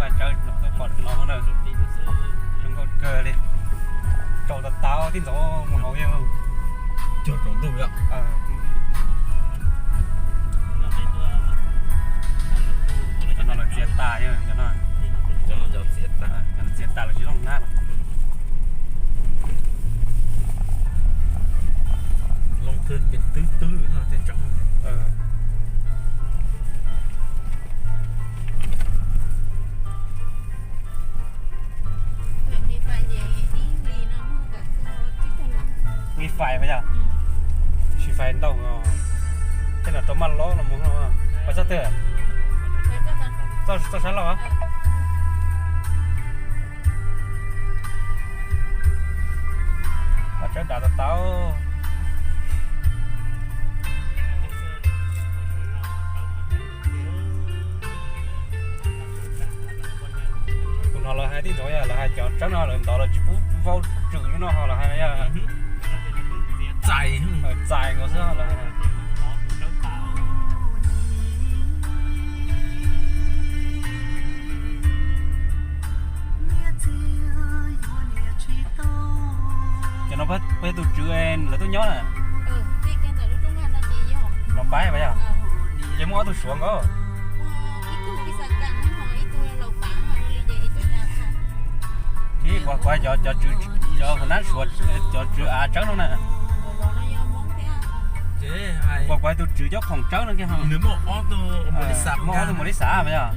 Vaj tsawb no tuaj pom no na, zoo nkauj kawg li. Tsaus tas tas tib ntxov mus hauv yog. Cog tsaus ntuj yom. Cov no lawv txiav tas, cov no, cov no txiav tas, cov no txiav tas lawv tsis looj hnab. Looj twb ces twb twb no tej tsob. Nqi fais yog, tsis fais ntau, tej no rau maj lob no mus. Pas txoj twg? Txoj sab laug. Vaj tsawb dav tas tas. Tus no lawv hais tib ntxov yog lawv hais cov tsawb no lawv ntov lawv tsis pub vau tswm li no ho lawv hais yog txais, txais nkaus xwb lawv hais. Cov no puas yog tus tswv lawv tuaj nyob na? Los pab yog? Ces muaj ob tug suav nkaus. Kuv, kuv hais cov, cov tswv, cov hauv nab suav, cov tswv av tsawb no na. Kuv, kuv hais tus tswv cov khoom tsawb no kiag ho. Muaj ob tug mus li xav mas yog.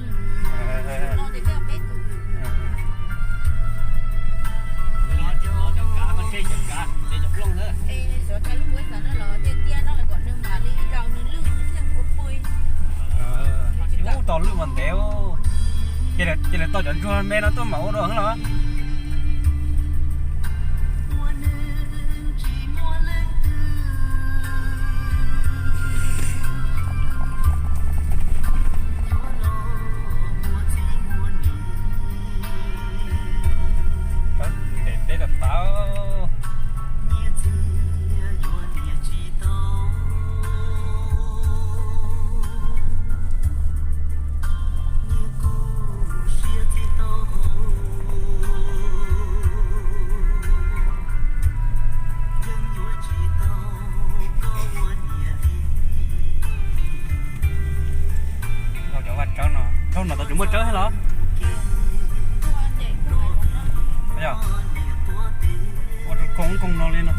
Ub, tau lwj mas ntev. Ces lawv tau cov ntsuag me no tuaj mam ua dua los? Ntev teb tas tas. Cov vaj tsawb no, thaum no tau tsis muaj tsawb thiab los? Ua rau koog koog no li no.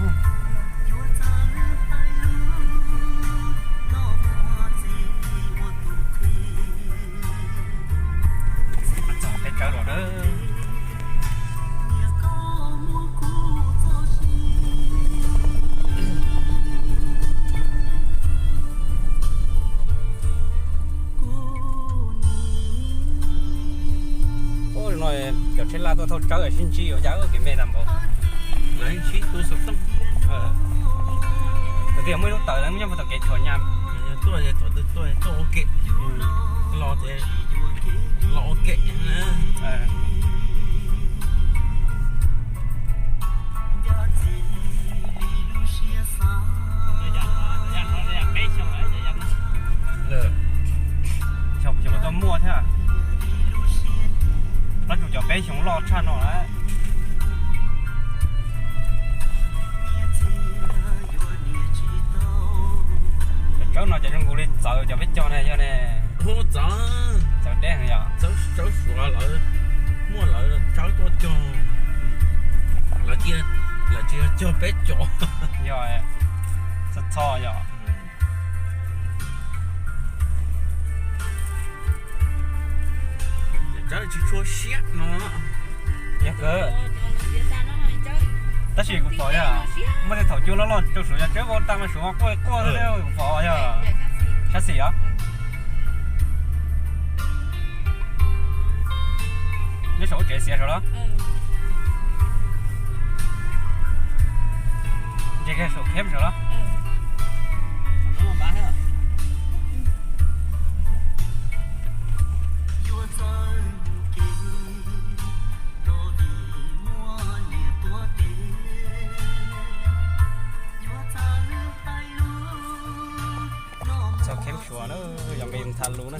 Txog peb tsawb los na. Ub, no cov tsheb laj tuaj thauj tsawb sib ntsib ua cas kev me tag npaum. Lawv sib tu saum rooj. Tias muaj ib lub tawm nyob puag tom kev tshuam nyab. Tuaj, tuaj ua ke. Los ces los ua ke. Xyoo no tuaj muaj thiab. Pab tsuas cov peb xyoo loj tshaj no lawm. Cov tsawb no cov zoo nkaus li txawv cov peb cog na yog ne. Txawv deb heev yom. Tsawb suav lawv muaj lawv tsawb tuaj cog. Lawv cia, lawv tsis yog cog peb cov. Yog, txho txho yom. Tsawb tsis tshua siab no. Yog kawg. Tab sis kuv pom yog muaj tej thaum cua loj loj rau suav yog tsawb vau tag mas suav quaj quaj xwb kuv pom yog. Sab xis os. Nyob saum ub tsev xiav saud los? Ntsia kiag saum kheb saud los? Txog kheb suav na, yog nqis nthav lus na.